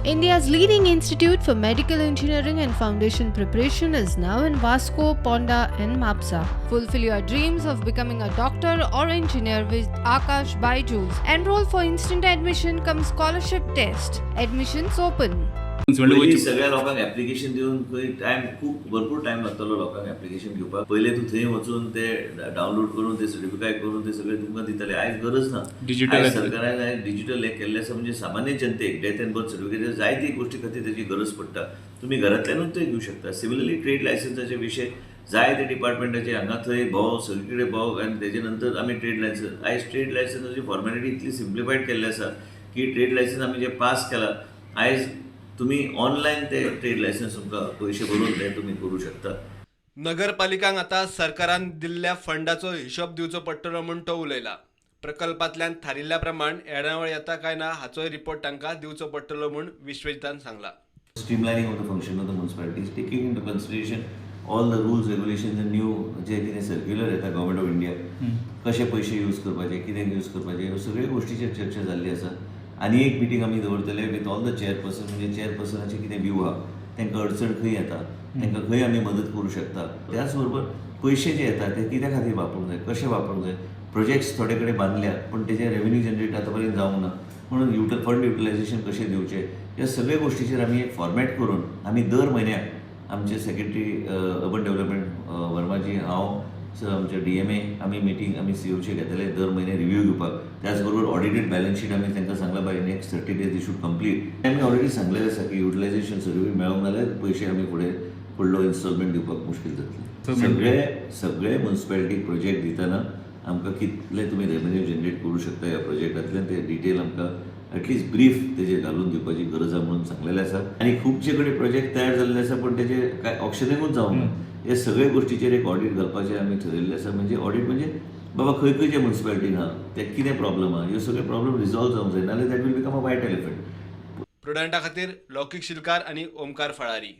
India's leading institute for medical engineering and foundation preparation is now in Vasco, Ponda, and Mapsa. Fulfill your dreams of becoming a doctor or engineer with Akash Byju's. Enroll for instant admission cum scholarship test. Admissions open. पयलीं सगळ्या लोकांक application दिवन खंय time खूब भरपूर time लागतलो लोकांक application घेवपाक. पयलें तूं थंय वचून ते डावनलोड करून ते सर्टिफाय करून ते सगळे तुमकां दितले. आयज गरज ना. Digital आयज आसलें. सरकारान आयज डिजिटल हें केल्लें आसा. म्हणजे सामान्य जनतेक डेथ अँड बर्थ सर्टिफिकेट जायती गोश्टी खातीर तेजी गरज पडटा. तुमी घरांतल्यानूच ते घेवं शकता. सिमिलरली ट्रेड लायसन्साचे विशय जायते डिपार्टमेंटाचे हांगा थंय भोंव, सगळे कडेन भोंव आनी तेजे नंतर आमी ट्रेड लायसन्स. आयज ट्रेड लायसन्साची फॉर्मेलिटी इतली सिम्प्लिफायड केल्ली आसा की ट्रेड लायसन्स आमी जे पास केला, आयज तुमी ऑनलायन ते ट्रेड लायसन्स तुमकां पयशे भरून ते तुमी करूं शकता. नगरपालिकांक आतां सरकारान दिल्ल्या फंडाचो हिशोब दिवचो पडटलो म्हूण तो उलयला. प्रकल्पांतल्यान थारिल्ल्या प्रमाण येणावळ येता काय ना हाचोय रिपोर्ट तांकां दिवचो पडटलो म्हूण विश्वजितान सांगला. Streamlining of the function of the municipalities, taking into consideration all the rules, regulations and new जे कितें सर्क्युलर येता गव्हर्मेंट ऑफ इंडिया, कशे पयशे यूज करपाचे, कितें यूज करपाचे, ह्यो सगळ्यो गोश्टीचेर चर्चा जाल्ली आसा. आनी एक मिटींग आमी दवरतले विथ ऑल the chairperson. म्हणजे चेअरपर्सनाचे कितें व्यू आहा, तांकां अडचण खंय येता, तांकां खंय आमी मदत करूं शकता. त्याच बरोबर पयशे जे येता ते कित्या खातीर वापरूंक जाय, कशे वापरूंक जाय. प्रोजेक्ट्स थोडे कडेन बांदल्या पूण तेजे रेवेन्यू जनरेट आतां पर्यंत जावंक ना, म्हणून फंड युटिलायझेशन कशें दिवचें, ह्या सगळ्या गोश्टीचेर आमी एक फॉर्मेट करून आमी दर म्हयन्याक आमचे सेक्रेटरी अर्बन डेव्हलपमेंट वर्माजी, हांव, आमचे डीएमए, आमी मिटींग आमी सीओचे घेतले दर म्हयने रिव्यू घेवपाक. त्याच बरोबर ऑडिटेड बॅलन्स शीट आमी तांकां सांगलां, by next 30 days they should complete. आमी ऑलरेडी सांगलेलें आसा की युटिलायझेशन सर्टिफिकेट मेळोंक नाल्यार पयशे आमी फुडें फुडलो इन्स्टॉलमेंट दिवपाक मुश्कील जातलें. सगळे मुन्सिपेलिटीक प्रोजेक्ट दितना आमकां कितले तुमी रेवेन्यू जनरेट करूं शकता ह्या प्रोजेक्टांतल्यान ते डिटेल आमकां एटलिस्ट ब्रीफ तेजेर घालून दिवपाची गरज आहा म्हणून सांगलेलें आसा. आनी खुबशे कडेन प्रोजेक्ट तयार जाल्ले आसा पूण तेजे कांय ऑक्शनिंगूच जावंक ना. हे सगळे गोश्टीचेर एक ऑडीट घालपाचें आमी ठरयल्लें आसा. म्हणजे ऑडीट म्हणजे बाबा खंय खंयचे मुन्सिपेलिटीन आहा, ते कितें प्रॉब्लम आहा, ह्यो सगळे प्रॉब्लम रिजॉल्व जावंक जाय, नाल्यार that will become a white elephant. प्रुडंटा खातीर लौकीक शिलकार आनी ओमकार फळारी.